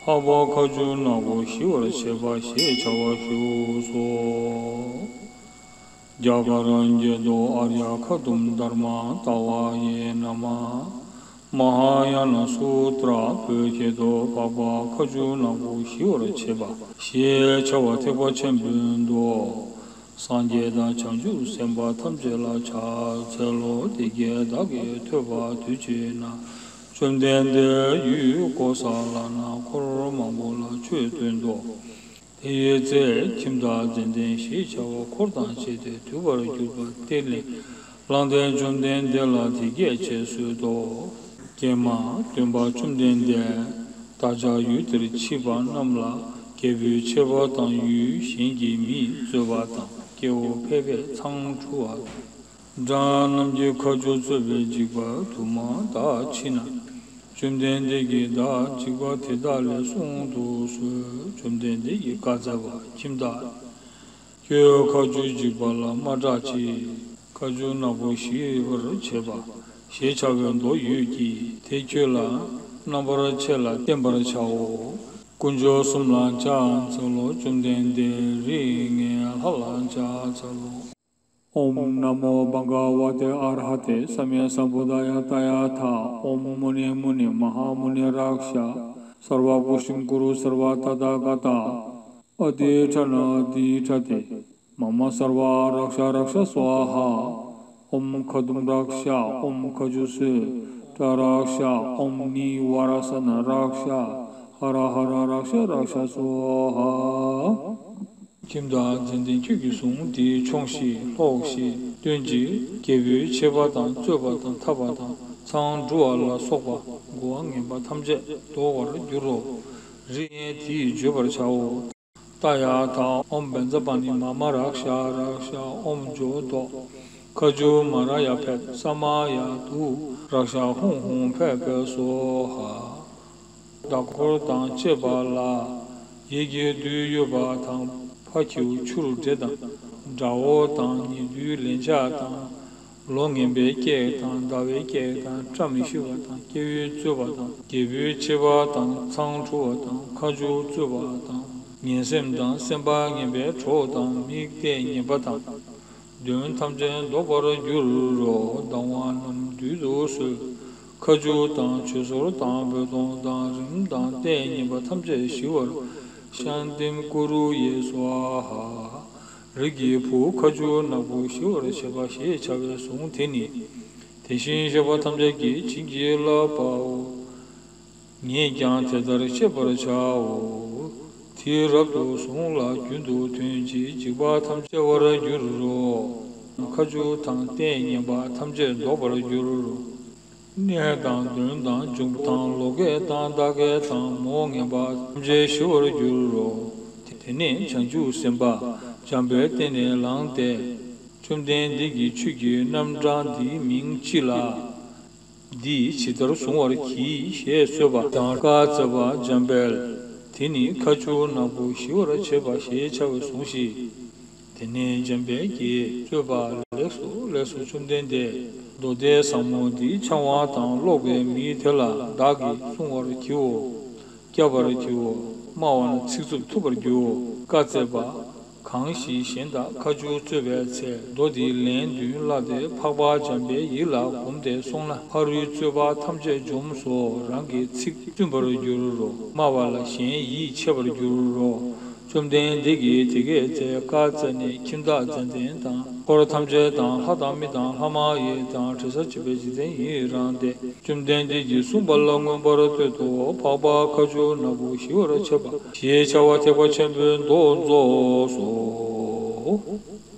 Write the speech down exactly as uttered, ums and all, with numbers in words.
འཕགས་པ་མཁའ་སྤྱོད་ནག་པོ་ཞི་བར་བྱེད་པ་ཞེས་བྱ་བ་བཞུགས་སོ། རྒྱ་གར་རྒྱལ་དུ་ཨཱརྱ་ཁ་ཏུམ་དྷརྨ་ཏཱ་ཝ་ཡེ་ན་མ། མ་ཧཱ་ཡ་ན་སུ་ཏྲ་བོད་སྐད་དུ། འཕགས་པ་མཁའ་སྤྱོད་ནག་པོ་ཞི་བར་བྱེད་པ་ཞེས་བྱ་བ་ཐེག་པ་ཆེན་པོའི་མདོ། སངས་རྒྱས་དང་བྱང་ཆུབ་སེམས་དཔའ་ཐམས་ཅད་ལ་ཕྱག་འཚལ་ལོ། དེ་སྐད་བདག་གིས་ཐོས་པ་དུས་གཅིག་ན། བཅོམ་ལྡན་འདས་ཡུལ་ཀོ་ས་ལ་ན་འཁོར་མང་པོ་ལ་ཆོས་སྟོན་ཏོ། དེའི་ཚེ་ཁྱིམ་བདག་ཙནྡན་ཞེས་བྱ་བ་འཁོར་དང་བཅས་ཏེ་འདུས་པར་གྱུར་པ་དེ་ལས་ལངས་ཏེ་བཅོམ་ལྡན་འདས་ལ་འདི་སྐད་ཅེས་གསོལ་ཏོ། ཀྱེ་མ་སྟོན་པ་བཅོམ་ལྡན་འདས། བདག་ཅག་ཡུལ་འདིར་མཆིས་པ་རྣམས་ལ་རྒྱལ་པོའི་ཆད་པ་དང་། ཡུལ་གཞན་གྱི་མིས་རྩོད་པ་དང་། སྐྱེ་བོ་ཕལ་པས་མཚང་འབྲུ་བ་དང་། དགྲ་རྣམས་ཀྱིས་མཁའ་སྤྱོད་རྩོད་པའི་འཇིགས་པ་དུ་མ་དག་མཆིས་ན། བཅོམ་ལྡན་འདས་ཀྱིས་བདག་འཇིགས་པ་དེ་དག་ལས་བསྲུང་དུ་གསོལ། བཅོམ་ལྡན་འདས་ཀྱིས་བཀའ་སྩལ་པ། ཁྱིམ་བདག་ཁྱོད་མཁའ་སྤྱོད་འཇིགས་པ་ལ་མ་སྐྲག་ཅིག། མཁའ་སྤྱོད་ནག་པོ་ཞི་བར་བྱེད་པ་ཞེས་བྱ་བའི་མདོ་ཡོད་ཀྱིས། དེ་ཁྱོད་ལ་རྣམ་པར་ཆེ་ལ་བསྟན་པར་བྱའོ། དཀོན་མཆོག་གསུམ་ལ་ཕྱག་འཚལ་ལོ། བཅོམ་ལྡན་འདས། རིགས་ལྔའི་ལྷ་ལ་ཕྱག་འཚལ་ལོ། ཨོཾ་ན་མོ་བྷ་ག་ཝ་ཏེ་ཨ་ར་ཧ་ཏེ་སམ་ཡ་སམ་བུད་དྷ་ཡ། ཏདྱ་ཐཱ། ཨོཾ་མུ་ནེ་མུ་ནེ་མ་ཧཱ་མུ་ནེ་རཀྵ་སརྦ་བུ་ཥིཾ་གུ་རུ་སརྦ་ཏ་ཐཱ་ག་ཏ། ཨ་ཏི་ཥ་ཎ་ཨ་ཏི་ཥ་ཏེ། མ་མ་སརྦ་རཀྵ་རཀྵ་སྭཱ་ཧཱ། ཨོཾ་ཁ་ཏུམ་རཀྵ། ཨོཾ་ཁ་ཅུ་སུ་ཏྲ་རཀྵ། ཨོཾ་ནི་ཝ་ར་ས་ན་རཀྵ། ཧ་ར་ཧ་ར་རཀྵ་རཀྵ་སྭཱ་ཧཱ། ཁྱིམ་བདག་ཙནྡན་ཁྱོད་ཀྱིས་གཟུངས་འདི་ཆོངས་ཤིག། ཀློགས་ཤིག། སྟོན་ཅིག། རྒྱལ་པོའི་ཆད་པ་དང་རྩོད་པ་དང་འཐབ་པ་དང་མཚང་འབྲུ་བ་ལ་སོགས་པ་རྒོལ་བ་ངན་པ་ཐམས་ཅད་བཟློག་པར་འགྱུར་རོ། རིགས་ངན་དེས་བརྗོད་པར་བྱའོ། ཏདྱ་ཐཱ། ཨོཾ་བཛྲ་པཱ་ཎི་མ་མ་རཀྵ་རཀྵ། ཨོཾ་ཇོ་ཏོ། ཁ་ཆུ་མ་ར་ཡ་ཕཊ། ས་མ་ཡ་དྷཱུ། རཀྵ་ཧཱུྃ་ཧཱུྃ་ཕཊ་ཕཊ་སྭཱ་ཧཱ། མདའ་འཁོར་དང་བཅས་པ་ལ་ཡི་གེ་བདུད་གཡོ་བ་དང་། ཕ་ཁྱེའུ་ཆུར་འདྲེ་དང་། དགྲ་བོ་དང་། ཉེ་དུའི་ལན་ཆགས་དང་། ལོ་ངན་པའི་སྐད་དང་། ཟླ་བའི་སྐད་དང་། བཀྲ་མི་ཤིས་པ་དང་། སྐྱེ་བོའི་རྩོད་པ་དང་། རྒྱལ་པོའི་ཆད་པ་དང་། མཚང་འབྲུ་བ་དང་། ཁ་ཆུ་རྩོད་པ་དང་། ངན་སེམས་དང་། སེམས་པ་ངན་པའི་གྲོགས་དང་། མིག་ལྟས་ངན་པ་དང་། གདོན་ཐམས་ཅད་བཟློག་པར་འགྱུར་རོ། སྡང་བ་རྣམས་བདུད་དུ་གསོལ། ཁ་ཆུ་དང་། ཆུ་སོར་དང་། རྦོད་གཏོང་དང་། རིམས་དང་། ལྟས་ངན་པ་ཐམས་ཅད་ཞི་བར། ཤཱནྟིཾ་ཀུ་རུ་ཡེ་སྭཱ་ཧཱ། རིགས་ཀྱི་བུ་ཁ་ཆུ་ནག་པོ་ཞི་བར་བྱེད་པ་ཞེས་བྱ་བའི་གཟུངས་དེ་ནི། དེ་བཞིན་གཤེགས་པ་ཐམས་ཅད་ཀྱིས་བྱིན་གྱིས་བརླབ་པའོ། ངས་ཀྱང་དེ་ལྟར་ཤེས་པར་བྱའོ། དེས་རབ་ཏུ་བཟུང་ལ་རྒྱུན་དུ་ཐོན་ཅིག། འཇིགས་པ་ཐམས་ཅད་བར་འགྱུར་རོ། ཁ་ཆུ་དང་ལྟས་ངན་པ་ཐམས་ཅད་བཟློག་པར་འགྱུར་རོ། ནད་དང་གདོན་དང་འབྱུང་པོ་དང་ལོག་སྐད་དང་བརྡ་སྐད་དང་མོ་ངན་པ་ཐམས་ཅད་ཞི་བར་འགྱུར་རོ། དེ་ནས་བྱང་ཆུབ་སེམས་དཔའ་འཇམ་དཔལ་བསྟན་ནས་ལངས་ཏེ། བཅོམ་ལྡན་འདས་ཀྱིས་ཁྱོད་ཀྱི་རྣམ་གྲངས་འདིའི་མིང་ཅི་ལགས། འདི་ཇི་ལྟར་གཟུང་བར་བགྱི་ཞེས་གསོལ་བ་དང་བཀའ་སྩལ་པ། འཇམ་དཔལ། དེ་ནི་ཁ་ཆུ་ནག་པོ་ཞི་བར་བྱེད་པ་ཞེས་བྱ་བའི་གཟུངས་ཤིག། དེ་ནས་འཇམ་དཔལ་གྱིས་གསོལ་པ། ལེགས་སོ་ལེགས་སོ། བཅོམ་ལྡན་འདས། མདོ་སྡེ་ཟབ་མོ་འདི་འཆང་བ་དང་ཀློག་པའི་མི་དེ་ལ་བདག་གིས་གསུང་བར་བགྱིའོ། བསྐྱབ་པར་བགྱིའོ། སྨྲ་བ་ན་ཚིག་རྩུབ་ཐུབ་པར་འགྱུར། བཀའ་སྩལ་པ། གང་ཞིག་གཞན་དག་ཁ་ཆུ་རྩོད་པའི་ཚེ་མདོ་འདིའི་ལན་བདུན་བཀླགས་ཏེ་འཕགས་པ་འཇམ་དཔལ་ཡིད་ལ་བསྒོམས་ཏེ་སོང་ན་ཕ་རོལ་རྩོད་པ་ཐམས་ཅད་འཇོམས་སོ། རང་གི་ཚིག་བཙུན་པར་འགྱུར་རོ། སྨྲ་བ་ལ་གཞན་ཡིད་ཆེས་པར་འགྱུར་རོ། བཅོམ་ལྡན་འདས་ཀྱིས་དེ་སྐད་ཅེས་བཀའ་སྩལ་ནས་ཁྱིམ་བདག་ཙནྡན་དང་འཁོར་ཐམས་ཅད་དང་ལྷ་དང་མི་དང་ལྷ་མ་ཡིན་དང་དྲི་ཟ་བཅས་པའི་འཇིག་རྟེན་ཡི་རངས་ཏེ། བཅོམ་ལྡན་འདས་ཀྱིས་གསུངས་པ་ལ་མངོན་པར་བསྟོད་དོ། འཕགས་པ་ཁ་ཆུ་ནག་པོ་ཞི་བར་བྱེད་པ་ཞེས་བྱ་བ་ཐེག་པ་ཆེན་པོའི་མདོ་རྫོགས་སོ།